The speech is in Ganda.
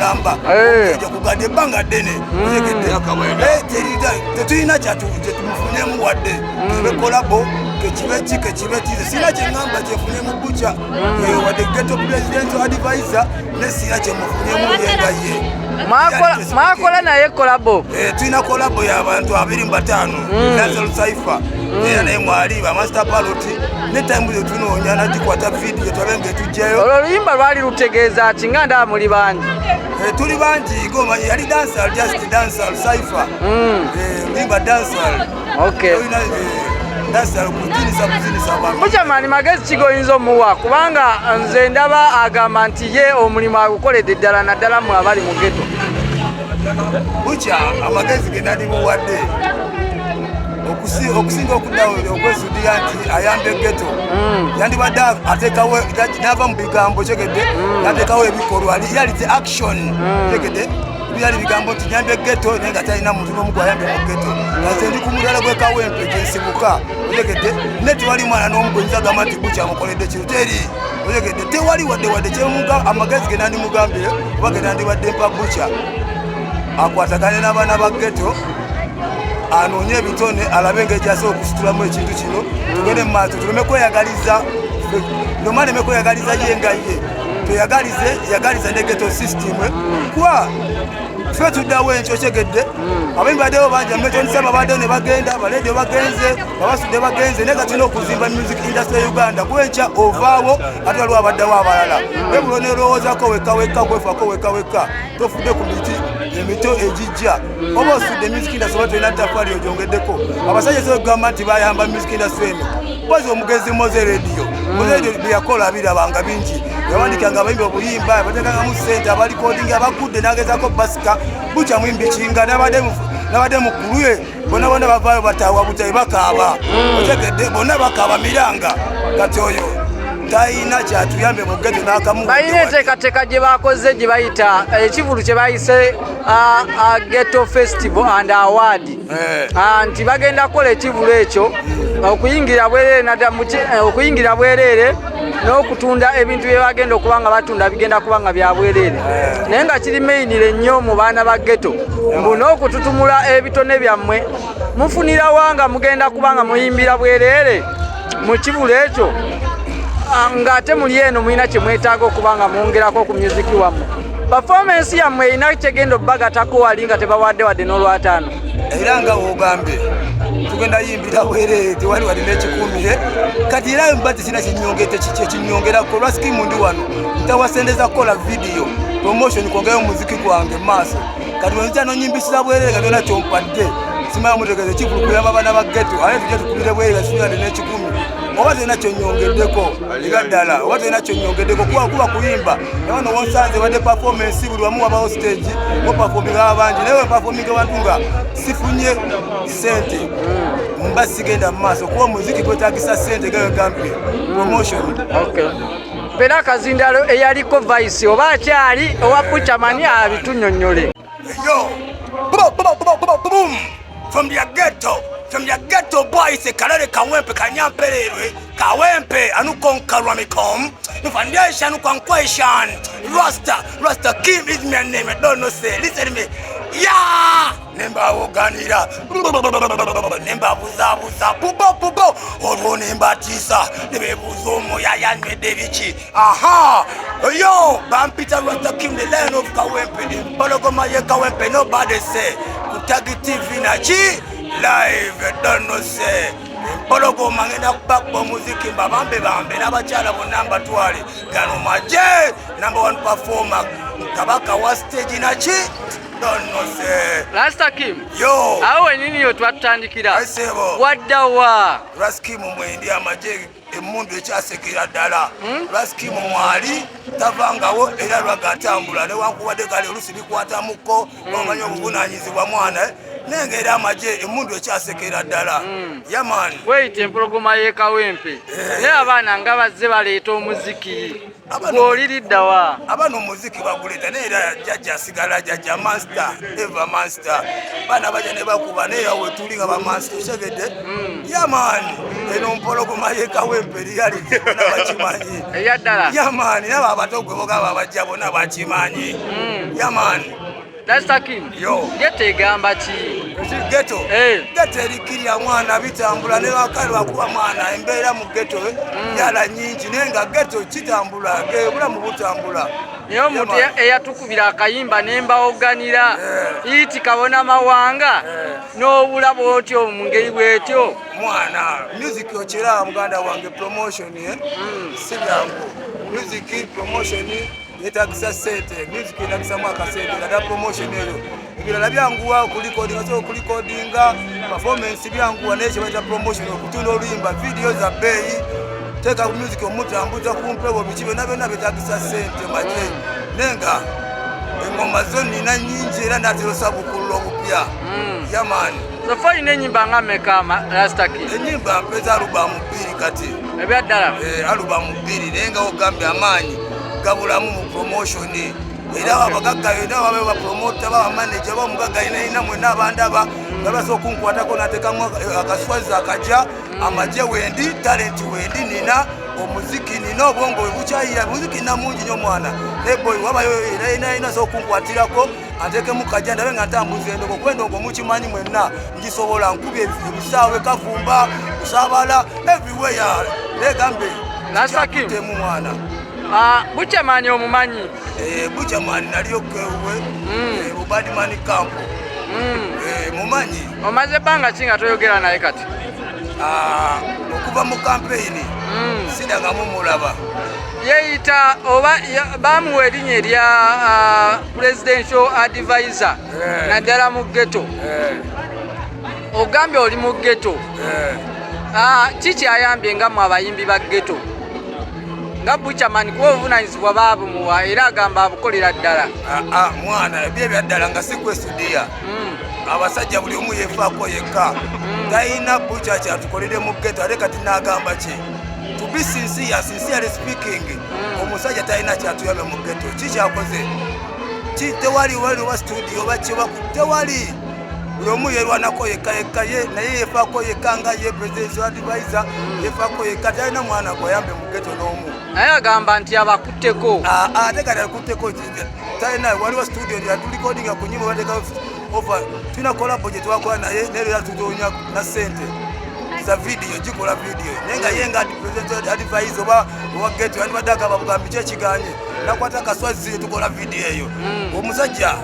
Mulamba. Eh. Kugadde ebbanga ddene. Otegedde? Tetulina kyetumufunemu wadde kebe collabo, kekibe ki, kekibe ki. Sirina kyeŋŋamba kyefunye mu Bucha. Wadde ghetto president advisor, ne sirina kyemufunyemu ye nga ye. Mwakola naye collabo? Tulina collabo y'abantu 25, Nazal Cypher era naye mwali, ba Master Parrot, ne time zetunoonya nagikwata video tulabe nga etujjayo. Olwo oluyimba lwali lutegeeza ki, nga ndaba muli bangi? Tuli bangi, gomanyi yali dancehall, just dancehall cypher. Luyimba dancehall. Olina, dancehall kuzinisa buzinisa abantu. Buchaman, magezi ki goyinza omuwa? Kubanga nze ndaba agamba nti ye omulimu agukoledde ddala, naddala mmwe abali mu ghetto. Bukya amagezi ge nalimuwadde okusinga okuddawo okwesudiya nti ayamba e ghetto, yandibadde ateekawo nava mu bigambo, kyegedde, nateekawo ebikolwa, reality action, kyegedde. Byali bigambo nti nyamba e ghetto, naye nga talina muntu n'omu gwayambye mu ghetto. Nze ndi ku mudala gw'e Kawempe gyensibuka, otegedde, ne tewali mwana n'omu gwenyinza gamba nti Bukya amukoledde kino, teri, otegedde, tewali wadde wadde kyemuga. Amagezi ge nandimugambye oba ge nandibadde mpa Bukya, akwatagane n'abaana ba ghetto, anoonye ebitone, alabe engeri gyasobola okusitulamu ekintu kino, tugende mu maaso, tuleme kweyagaliza noma, aleme kweyagaliza ye nga ye, tweyagalize, yagaliza ne ghetto system, kuba ffe tuddawo enkyo, okyegedde. Abayimbi baddewo bangi, ametonsama baddewo ne bagenda, abaledio bagenze, abasudde bagenze, naye nga tulina okuzimba music industry ya Uganda, kuba enkya ovaawo ate waliwo abaddawo abalala. Naye bulo nerowoozako wekka wekka, kwefako wekka wekka, tofudde ku miti emito egijja, oba osudde music industry, oba tolina ttafaali ogyongeddeko. Abasajja sobola okugamba nti bayamba music industry eno, mpozi omugezi Mowzey Radio. Mowzey Radio byeyakola birabanga bingi, yawandikanga abayimbi obuyimba, yabatekangamu sente, abalikodinga abagudde n'agezako basika. Bukya mwimbi kinga nabadde mukuluye, bonna bonna bavaayo bataawa butayi, bakaaba, otegedde, bonna bakaaba miranga. Kati oyo talina kyatuyambe mu ghetto n'akamu. Balina enteekateeka gye bakoze gye bayita ekivulu kye bayise Ghetto Festival and Award. Nti bagenda kukola ekivulu ekyo okuyingira bwereere, okuyingira bwereere n'okutunda ebintu bye bagenda okuba nga batunda bigenda kuba nga bya bwereere, naye nga kiri mainly nnyo mu baana ba ghetto, mbu n'okututumula ebitone byammwe. Mufunirawa nga mugenda kuba nga muyimbira bwereere mu kivulu ekyo, ng'ate muli eno mulina kye mwetaaga okuba nga mwongerako ku music wammwe? Performance yammwe erina kyegenda obbagatako wali nga tebawadde wadde n'olwataano? Era nga wogambye, tugenda yimbira bwereere, tewali wadde n'ekikumi. Kati era mba tekina kinyongerako lwa scheme. Ndi wano ntawasendeza kukola video promotion, kwongerayo omuziki gwange mu maaso. Kati wenzija nonyimbisiza bwereere nga tolina kyompadde, simanya mutegeeze kivulu kuyamba baana ba ghetto, ate tujja tukubire bwereere nga sifunadde n'ekikumi, oba tolina kyonyongeddeko. Era ddala oba tolina kyonyongeddeko, kuba kuyimba nawano wonsanze badde performance, buli wamu wabawo stage operforminga abangi, naye weperforminga abantu nga sifunye sente, mba sigenda mu maaso, kuba omuziki gwetagisa sente gawegambye promotion. Okay. Mpeera akazindalo eyaliko vice oba akyali owa Buchaman abitunyonnyole. Yo, boom, boom, boom, boom, boom. From the ghetto boys, Kalere Kawempe, Kanyampererwe, Kawempe, Anukonkarwamikom, the foundation, Anukonquation, Rasta, Rasta Kim is my name, I don't know, say, listen to me. Yeah! Nembawoganira, nembabuzabuza, pubo pubo, olwo nembatiisa, nebebuuza omuyaya anywedde biki. Aha, yo bampita Rasta Kim, the Lion of Kawempe, empologoma ye Kawempe. Nobody say kutagi TV naki live, don't know say empologoma ngenda kubakuba omuziki, mbabambe bambe n'abakyala bonna mbatwale. Gano maje number one performer, kabaka wa stage naki, don't know say. Rasta Kim. Yo. Awo wenyini yo twatutandikira. Aisebo. Waddawa? Raskimu mwendi, amagye emundu ekyasekera ddala. Raskimu mwali tavangawo, era lwaga atambula newankubadde kale olusi bikwatamuko, omanyi obuvunanyizibwa mwana, naye nga era amagye emundu ekyasekera ddala, yeah man. Weyita empologoma y'e Kawempe, naye abaana nga bazze baleeta omuziki. Gwoliriddawa? Abaana omuziki baguleeta, naye era jjajja asigala jjajja, master, ever master. Baana bajja ne bakuba, naye awe tuli nga bamaster, okyegedde? Yeah man, eno mpologoma yekawempe, reality bonna bakimanyi. Eyaddala. Yeah man, nabo abato gwe bogaba abajja bonna bakimanyi. Yeah man. Rasta King. Yo. Ghetto egamba ki? Ghetto? Eh. Ghetto erikirya mwana, bitambula ne bakale bakuba mwana, embeera mu ghetto yala nyingi, naye nga ghetto kitambula, bulamu butambula. Naye omuntu Yeah man. Eyatukubira akayimba nembawoganira Eh. iti kabona mawanga n'obulaba otyo mu ngeri bwetyo. Mwana, music okiraba muganda wange, promotion, eh? Si byangu. Music promotion yetagisa sente, music yetagisamu akasente kata promotion eyo. Ebirala byanguwa, okurecordinga, so okurecordinga, performance byanguwa, naye kyebaita promotion, okutunda oluyimba, video za bbeeyi, teeka music omutambuza ku mpewo, biki byonna byonna byetagisa sente maje. Naye nga engoma zo nina nyingi, era natera osabukulula obupya. Yeah man. So far olina enyimba nga mmeka, Rasta King? Enyimba mpeza album 2 kati. Ebyaddala? Eh, album 2, naye nga ogambye amaanyi gabulamu mu promotion, era abagagga yonna babe bapromota, baba manager, ba omugagga yina mwenna abandaba nga basobola okunkwatako natekamu akaswazi akajja amagye. Wendi talent, wendi nina omuziki, nina obwongo webukyayira muziki nina mungi nnyo mwana, naye boy wabayo era yina yina asobola okunkwatirako antekemu kajja ndabe nga ntambuza endongo, kuba endongo mukimanyi mwenna ngisobola, nkubye ebisaawe, Kavumba, Kusabala, everywhere, naye gambe Rasta King. temu mwana. Ah, Buchaman omumanyi? Eh, Buchaman naliyo kewe Badman camp. Mumanyi. Omaze ebbanga ki nga toyogera naye kati? Ah, okuva mu campaign sidangamu mulaba. Yeeyita oba bamuwa erinnya erya presidential advisor naddala mu ghetto. Ogambye oli mu ghetto. Ah, ki kyayambye nga mmwe abayimbi ba ghetto nga Buchaman, kuba obuvunanyizibwa baabumuwa era agamba abukolera ddala? Ah, ah, mwana, ebyo ebyaddala nga si kwesudiya. Abasajja buli omu yefaako yekka, talina Bucha kyatukolere mu ghetto. Ate kati nagamba ki, to be sincere, sincerely speaking, omusajja talina kyatuyambe mu ghetto. Ki kyakoze? Ki tewali wali oba studio oba ki oba tewali, buli omu yerwanako yekka yekka ye, naye yefaako yekka nga ye presidential advisor, yefaako yekka, talina mwana gwayambe mu ghetto n'omu. Naye agamba nti abakutteko. Ah, ah, ate kati akutteko, talina. Waliwo studio yaturecordinga ku nyimba, bateka ofa, tulina collabo gye twakola naye, naye era tutonya na sente za video, gikola video, naye nga ye nga president advisor oba owa ghetto yandibadde agamba bugambi ki ekiganye nakwata akaswazi tukola video eyo omusajja.